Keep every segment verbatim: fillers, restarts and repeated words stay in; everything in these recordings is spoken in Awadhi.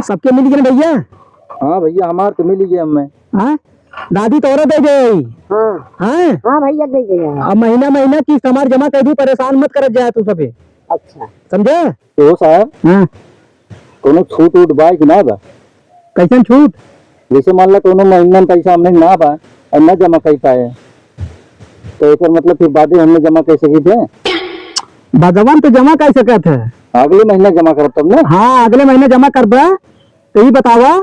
सबके मिल गए ना भैया? हाँ भैया, हमार तो मिल गए हमें। हाँ, दादी तोरा दे दे। हाँ। हाँ? हाँ भैया, दे दे। अब महीना महीना किस्त हमार जमा कर दू, परेशान मत करत जाए तू सबे। अच्छा। समझे? तो साहब, हाँ। कोनो छूट उट बा कि ना बा? कैसन छूट? जैसे मान ला कोनो महीना में पैसा हमने ना बा और ना जमा कर पाए, तो एकर मतलब फिर बादे हमने जमा कर सकी थे? बादवा में तो जमा कर सकत है। अगले महीना जमा करब तब ना? हाँ, अगले महीना जमा करबा। तो ई बतावा,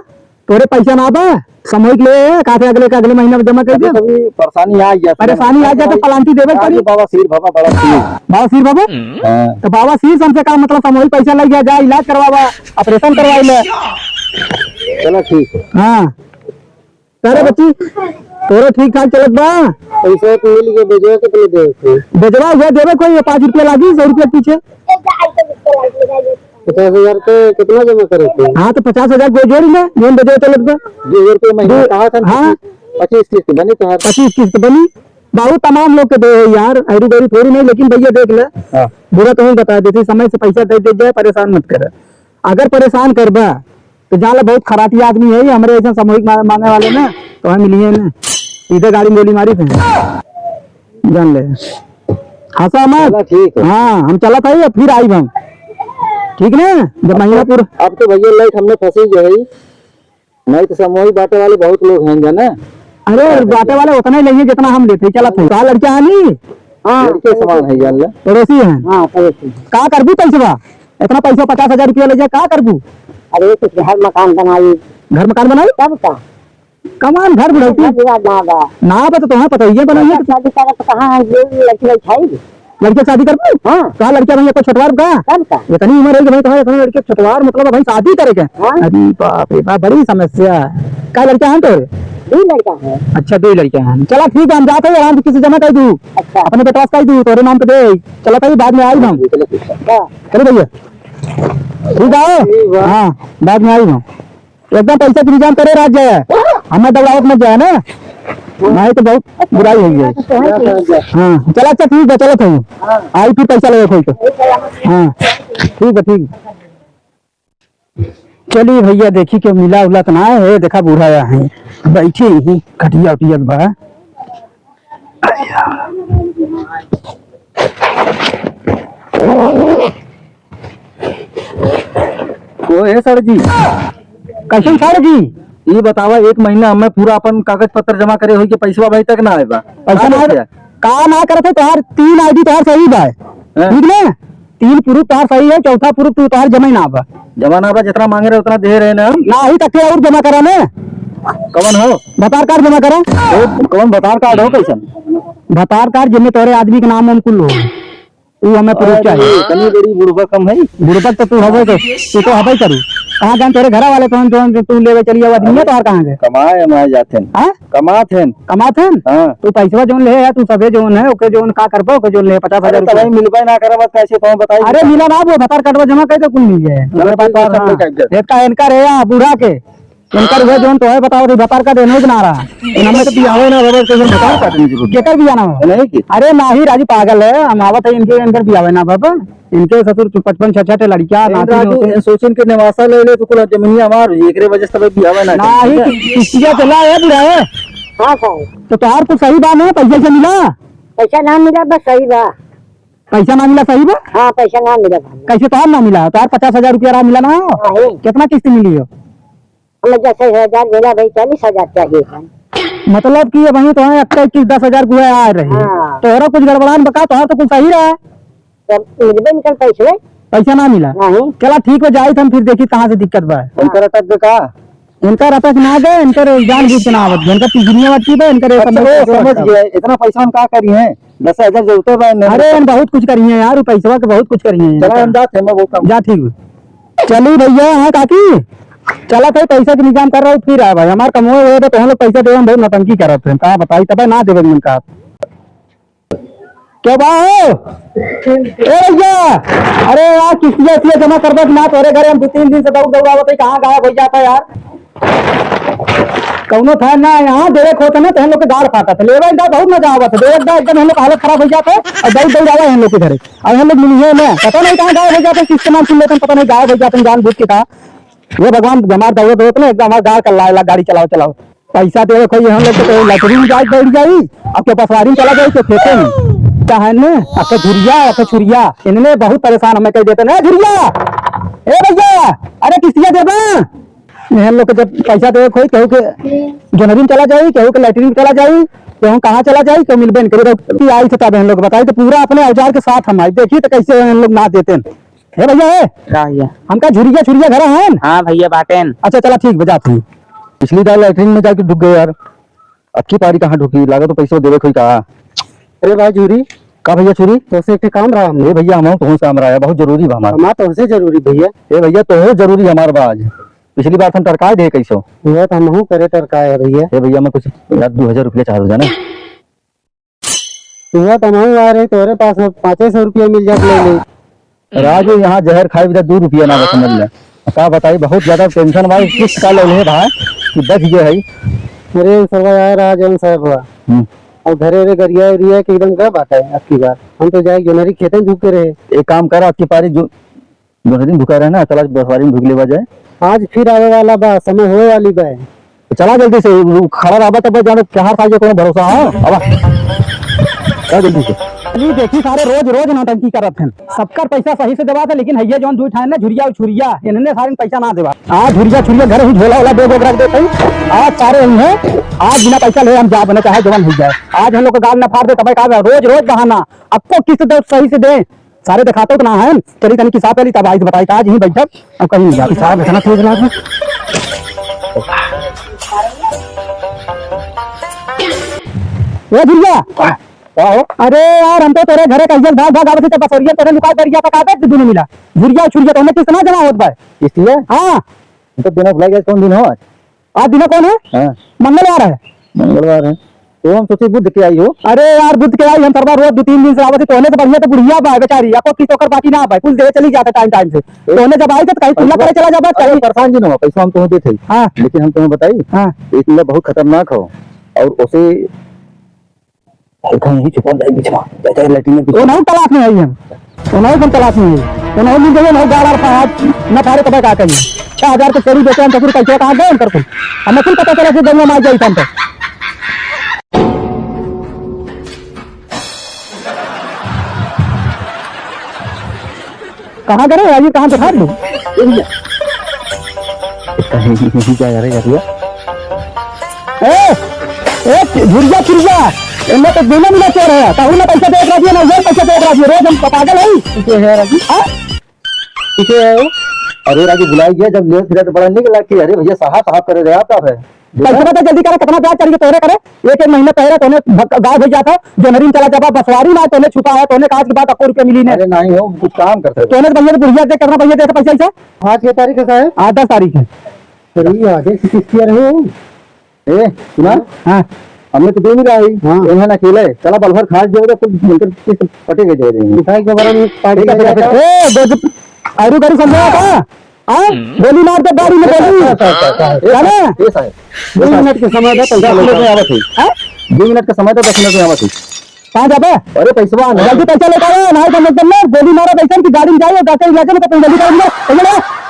तोरे पैसा ना बा, सामूहिक ले, का थे अगले का अगले महीना में जमा कर कभी दे। कभी परेशानी आ गया, परेशानी आ गया तो पलांटी देवे आज पड़ी। बाबा सिर बाबा बड़ा सिर। बाबा सिर बाबा? हाँ। तो बाबा सिर से हमसे का मतलब, सामूहिक पैसा लग गया, जा इलाज करवावा, ऑपरेशन करवा ले। चलो ठीक है। हाँ। अरे बच्ची, तोरो ठीक ठाक चलत बा? पैसा तो मिल गया, बेजवा कितने देवे थे? बेजवा हुआ देवे कोई, ये पाँच रुपया लागी, सौ रुपया पीछे। पचास हजार के कितना जमा करे थे? हाँ, तो पचास हजार को जोड़ ले, जौन बेजवा चलत बा। दो हजार रुपया महीना दो, कहा था ना? हाँ। पच्चीस किस्त बनी तो हर पच्चीस किस्त बनी। बहुत तमाम लोग के दे है यार, ऐरू गैरू थोड़ी नहीं, लेकिन भैया देख ले, हाँ। बुरा तो नहीं बता देती, समय से पैसा दे दे जाए, परेशान मत करे। अगर परेशान करबा तो जान ले बहुत खराटी आदमी है ये, हमरे ऐसे सामूहिक मा-, मांगे वाले ना तो हमें मिलिए ना, सीधे गाड़ी में गोली मारी थे, जान ले। हंसा मत। चला ठीक है। हाँ, हम चला था, फिर आई हम, ठीक ना? जब अब तो, महिनापुर अब तो भैया लाइट हमने फंसी गई, नहीं तो सामूहिक बांटे वाले बहुत लोग हैं जाना। अरे बांटे वाले उतना ही लेंगे जितना हम लेते, चला था। कहा लड़कियां आनी? हाँ। लड़के समान है जान ले। पड़ोसी हैं। हाँ, पड़ोसी। का करबू पैसवा? इतना पैसा पचास हजार रुपया ले जा, का करबू? अरे, कुछ घर मकान बनाई। घर मकान बनाई? तब का? कमान घर बुढ़ौती। घर दुआर ना बा। ना बा तो तोहार पतोहिए बनाई है। शादी करत तो कहाँ है? ये लड़की लड़की है? लड़के के शादी करबू? हाँ। कहाँ लड़किया भैया को छोटवार का? तब का? इतनी उम्र है कि भाई तुम्हारे इतने लड़के छोटवार, मतलब भाई शादी करे के? हाँ। अरे बाप रे बाप, बड़ी समस्या है। का लड़का है तोरे? दो लड़का है। अच्छा, दो लड़का है। चला ठीक है, हम जाते हैं, आराम से किसी जमा कर दू। अच्छा। अपने बेटवा से कह दू, तोरे नाम पे दे। चला भाई, बाद में आई हम। चलो ठीक है। हाँ। चलो भैया। ठीक है। ठीक बा। हाँ, बाद में आई हम। एकदम पैसा के इंतजाम करे रह जाए, हमें दौड़ावत मत जाए ना, नहीं तो बहुत बुराई हो गई। हाँ, चला अच्छा ठीक बा, चलत है। आई फिर पैसा लेवे खोल के। हाँ, ठीक बा, ठीक। चलिए भैया, देखी के मिला उला तो ना है, देखा बूढ़ा आया है, बैठे ही खटिया उटिया बा। ओ, ए सर जी। कैसन सर जी? ई बतावा, एक महीना हमें पूरा अपन कागज पत्र जमा करे होई के पैसवा अभी तक ना आए बा। पैसा ना आए बा? का ना करत है, तोहार तीन आईडी तोहार सही बा। हैं? ठीक ना? तीन प्रूफ तोहार सही है, चौथा प्रूफ तू तोहार जमा ही ना बा। जमा ना बा, जितना मांगे रहे उतना दे रहे ना हम। ना ही तक और जमा करा ना। कौन हो? भतार कार्ड जमा करा। ओ, कौन भतार कार्ड हो, कैसन? भतार कार्ड जिनमें तोरे आदमी के नाम वाम कुल हो। ऊ हमें प्रूफ अरे, चाहिए। इतनी बड़ी बुड़बक हम है? बुड़बक तो तू हवे तो, तू तो हवे करू। कहाँ जान तोरे घरा वाले कौन, कौन तू लेवे चली आवा, दुनिया तोहार कहाँ गए? कमाए, हमारे जाते हैं। हाँ? कमात हैं। कमात हैं? हाँ। तू पैसवा जोन ले है, तू सबे जोन है, ओके जोन का करबो, ओके जोन ले पचास हजार अरे, रुपया। तब मिलबे ना करब, कैसे तो बताई? अरे, मिला ना, वो भतार कार्डवा जमा कर दे, कुल मिल जाए। चलो, ठीक है, सब हाँ। ठीक है, इधर। एक का इनका रे, या बूढ़ा के। इनकर उहे जौन तोहे बतावत है, भतार का देने के ना रहा। इन हमने तो बियाहे ना रहे, तो भतार का देने की जरूरत। केकर बियाह ना हो? नहीं की। अरे नाही राजू पागल है, हम आवत है इनके, इनकर बियाहे ना बाबा। इनके ससुर पचपन छठ छठ लड़किया, ए नाती राजू, होते। ए सोचिन के नेवासा ले ले, तो कुल जमीनिया हमार हुई, एकरे वजह से तब बियाहे ना नाही, ठीक है? कि-, किस्तिया चला है बुढ़ा है। हाँ सर। तो तोहार कुछ सही बा ना, पैसा से मिला? पैसा ना मिला, बस सही बा। पैसा ना मिला, सही बा? हाँ, पैसा ना मिला भाई। कैसे तोहार ना मिला? तोहार पचास हजार रुपया रहा, मिला ना हो? नहीं। कितना किस्त मिली हो? हमें दस हजार मिला भाई, चालीस हजार चाहिए भाई। मतलब कि अबहीं तोहरे अक्का इक्कीस दस हजार गुआ आ रही। हाँ। तोहरा कुछ गड़बड़ान बका, तोहरा तो कुछ सही रहा। तब मिलबे निकल पैसे। पैसा ना मिला? नहीं। चला ठीक बा, जाइत हम फिर देखी कहाँ से दिक्कत बा। इनकर अटक गए का? इनकर अटक ना गए, इनकर जान बूझ के ना आवत, इनकर पिंजनिया बच्ची बा, इनकर ये सब अच्छा, वो समझ गया। इतना पैसा हम का करी हैं? दस हजार जरूरत बा, नहीं अरे, तो हम बहुत कुछ करी हैं यार, वो पैसवा के बहुत कुछ करी हैं। चला, हम जाते हैं, मैं बहुत काम। जा, ठीक बा। चली भैया, हाँ काकी, चला था पैसा के इंतजाम कर रहा हूँ, फिर आए भाई, हमार कमवे हुए तो हम लोग पैसा देवे में बहुत नौटंकी करत हैं, का बताई, तब ना देवे मन का। क्या बा हो? ए भैया, अरे यार, किस्तिया उस्तिया जमा करबा कि ना? तोरे घरे हम दो तीन दिन से दौड़ दौड़ आवत है, कहाँ गायब हो जाता यार? कौनो था ना यहाँ, देवे खोत ना, तो हम लोग के गाड़ फाटत है। लेवे का बहुत मजा आवत है, देवे का एकदम हम लोग का हालत खराब हो जाता है, और दौड़ दौड़ आवे हम लोग के घरे। अब हम लोग मिलिए ना, पता नहीं कहाँ गायब हो जाते हैं, किसके नाम सुन लेते हैं, पता नहीं गायब हो जाते हैं जानबूझ के। कहा ये भगवान, हमार दौड़त दौड़त ना एकदम हमार गाड़ कर लाए ला, गाड़ी चलाओ, चलाओ। पैसा देवे कोई हम लोग तो कोई लैट्रिन में जाके बैठ जाई, अब के पसवारी में चला जाई, के खेते में। क्या है ने, अब के झुरिया, अब के छुरिया, इनने बहुत परेशान हमें कह देते ना, "ए झुरिया, ए भैया, अरे किस्तिया देबा?" एहन लोग के जब पैसा देवे कोई, केहू के जोनरी में चला जाई, केहू के लैट्रिन में चला जाई, केहू कहाँ चला जाई, केहू मिलबे नहीं करी। तो आई थे तब एहन लोग बताई, तो पूरा अपने औजार के साथ हम आई, देखी तो कैसे एहन लोग ना देते हैं। हे भैया, ए, का भैया? हमका झुरिया छुरिया घर है न? हाँ भैया, बाटेन। अच्छा, चला ठीक बा, जात हई। पिछली दाल लैट्रिन में जाके ढुक गए यार, अब की पारी कहाँ ढुकी? लागा तो पैसा देवे कोई का। अरे भाई झुरी। का भैया छुरी? तोसे एक ठे काम रहा हमने। ए भैया, हम तोहसे काम रहा है, बहुत जरूरी बा हमार। हमार तोहसे जरूरी भैया। ए भैया, तोहो जरूरी हमार बा आज। पिछली बार हम टरकाए दे कैसो। ये तो हमहू करे टरकाए है भैया। ए भैया, मैं कुछ यार दो हजार रुपया चाहत हूँ जाना। हुआ तो हमहू आ रहे, तोहरे पास अब पाँचे सौ रुपया मिल जात ले ले। राजू, यहाँ जहर खाए बिना दो रुपया ना बा, समझ ले। का बताई, बहुत ज्यादा टेंशन बा, किस्त का ले ले भाई कि बच गए है। अरे सरवा यार, आज हम साहब हुआ। हम्म। और घरे रे गरिया उरिया के एकदम का बात है अब की बार। हम तो जाए जोनरी खेते में झुक के रहे। एक काम कर, अब की पारी जो जोनरी में ढुका रहे ना, चला बसवारी में ढुक लेवा जाए। आज फिर आवे वाला बा, समय होए वाली बा। तो चला जल्दी से, उ खड़ा रहबा तब जाने कहाँ था, ये कोनो भरोसा है? अब आ। चला जल्दी से। अली देखी सारे रोज रोज नौटंकी करत हैं। सबकर पैसा सही से देवा थे, लेकिन हइये जौन दुइ ठान ना झुरिया उछुरिया, इन्हने सारे पैसा ना देवा। आज झुरिया छुरिया घर ही झोला होला दे दे रख देते हैं। आज सारे यही हैं, आज बिना पैसा ले हम जा बने चाहे जवन हो जाए। आज हम लोग का गाल ना फाड़ दे तब का रोज रोज बहाना। अक्को किस्त दे सही से दे। सारे देखातो तो ना है, चली तनी किसाब वाली तब आई तो बताई, आज ही बैठब, अब कहीं नहीं जाती। साहब इतना तेज लाग। ए झुरिया, का हो? अरे यार, हम तो तेरे घरे कहिए भाग भाग आवत ही, तो बसोरिया तेरे लुकाए दरिया पका दे, दुनू मिला। झुरिया छुरिया तो हमें कितना जमा होत बा? इसलिए? हाँ। हम तो बिना भुला गया, कौन दिन हो आज? आज दिना कौन है? हाँ। मंगलवार है। मंगलवार है। तो हम सोचे बुध के आई हो। अरे यार, बुध के आई, हम सरवा रोज दो तीन दिन से आवत ही, तोहने से बढ़िया तो बुढ़िया बा बेचारी, आपको की तोकर बाकी ना बा, कुल दे चली जाता टाइम टाइम से। तोहने जब आई तो कहीं खुला करे चला जाबा, अरे कहीं परेशान जी ना हो, पैसा हम तुम्हें देते ही। हाँ। लेकिन हम तुम्हें बताई, हाँ। एक मिला बहुत खतरनाक हो, और उसे कहीं यहीं छुपा जाए बीच में, जाए, जाए लैट्रिन में पीछे। ओनहु तलाश में है हम। ओनहु हम तलाश में है। ओनहु मिल जाए, ओनहु गाड़ और पहाड़ न फाड़े, तबे का कही। छह हजार के छेड़ी बेचे हम, तो फिर कैसे कहाँ गए उनकर कुल? हमें कुल पता चला कि गंगा मार जाई था हम तो। कहाँ करे? अभी कहाँ दिखा दू? ए भैया। कहीं नहीं जा रहे यार भैया। ए, ए, झुरिया, झुरिया। इनमें तो दोनों मिला चोर है। कहूँ ना पैसा देख रहा है, ना उधर पैसा देख रहा है। रोज हम पागल है। पीछे है राजू। हाँ? पीछे है वो। अरे राजू, भुलाई गया, जब ले फिरा तो बड़ा निक लगा कि अरे भैया, साहब, साहब करे रहे आप, आप है। पैसा तो जल्दी करा, कितना ब्याज चढ़ के तोहरे करे? एक एक महीना पहले तोहने भग-, गायब हो जाता, जनवरी में चला जाबा, बसवारी में तोहने छुपा है, तोहने कहा कि बात अक्को रुपया मिली ने। अरे नहीं हो, कुछ काम करते हो। तोहने तो भैया तो बुढ़िया दे, कितना भैया दे पैसा इसे? आज के तारीख है साहब? आज दस तारीख है। अरे ये आगे से किस्त किया रहे हो? ए, सुना? हाँ। हमने तो दे नहीं रहा है। हाँ। इन्हें ना अकेले, चला बलभर खास जो होगा, कुछ मिलकर किस्त पटे के दे देंगे। मिठाई के बारे में पार्टी ठीक है, का ठीक है, जाएगा? ए, दो, दो, आरू गारू समझा था? हाँ? हम्म। गोली मार दे गाड़ी में, गोली। अच्छा, अच्छा, अच्छा, अच्छा। जाने? ए साहब, ए साहब। दो मिनट के समय दे, पैसा दस मिनट लेकर में आवत है। हाँ? दो मिनट का समय दे, दस मिनट में आवत है। कहाँ जाबे? अरे पैसवा ना। जल्दी पैसा लेकर आओ, नहीं तो एकदम ना गोली मारो, वैसे की गाड़ी में जाइए, जाके इलाज में तो जल्दी करेंगे। पैसा ले।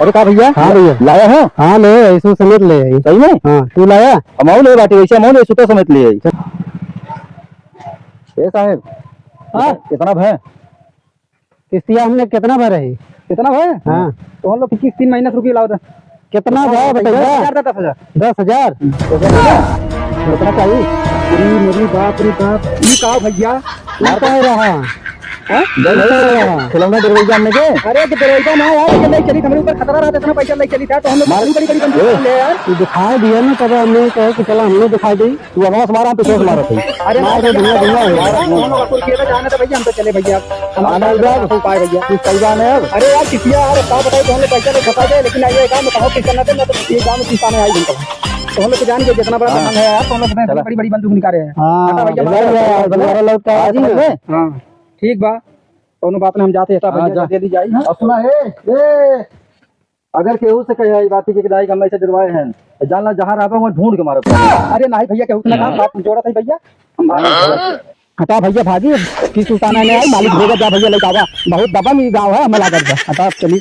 अरे का भैया? हाँ भैया। लाया हो? हाँ ले, ऐसे समेत ले आई। सही में? हाँ, तू लाया? हम ले बाटे, वैसे हम ले सुता समेत ले आई। ए साहब, हाँ? कितना भय? किस्तिया हमने कितना भर है? कितना भय? हाँ। तो हम लोग इक्कीस तीन महीना से रुकी लाओ तो। कितना भय बताइए? दस हजार दे, दस हजार। दस हजार? हम्म। दस हजार। कितना चाहिए? अरे मेरी बाप रे बाप, ये का भैया? ये का रहा? हाँ? ये का रहा? खिलौना दरवाजा हमने के? अरे कि दरवाजा ना यार, ये ले चली, हमारे ऊपर खतरा रहा, इतना पैसा ले चली था, तो हम लोग मार- बड़ी बड़ी बंदूक ए, ले यार। तू दिखाई दिया ना, तब हमने कहा कि चला हमने दिखाई दी। तू अनवा से मारा, हम पीछे से मारा था। अरे मार दे, धुआं, धुआं हो गया। हम लोग का कुल किया था, जाने दे भैया, हम तो चले भैया। हम आना इधर। उपाय भैया। तू चल जाने अब। अरे यार, किसिया यार, का बताई, तो हम लोग पैसा नहीं खपा दे, लेकिन ये काम में कहो, किस करना दे, मैं तो ये काम में किस आने आई हूँ। तो हम लोग तो जान गए, जितना बड़ा हाँ। दबंग है यार, तो हम लोग इतने चला। बड़ी, बड़ी बंदूक निकाले हैं। हाँ। हटा भैया, इधर मार दे। यार, दोबारा लौट के आ हाँ, जी। समझ में? हाँ, ठीक बा। कौनो बात नहीं, हम जाते हैं, हटा हाँ, भैया, जा। जल्दी जाई। हाँ। और सुना, ए, ए, अगर केहू से कहे ई बात कि दाई का हम ऐसे डरवाए हैं, तो जान ला जहाँ रहबा वहाँ ढूंढ के मारब। अरे नहीं भैया, केहू से ना कहा, बात जोड़त है भैया। हटा भैया भागी, की सुल्ताना ने आई, मालिक भेजा जा भैया लेके आवा। बहुत दबंग ई गाँव है, हमें लागत बा। हटा चली।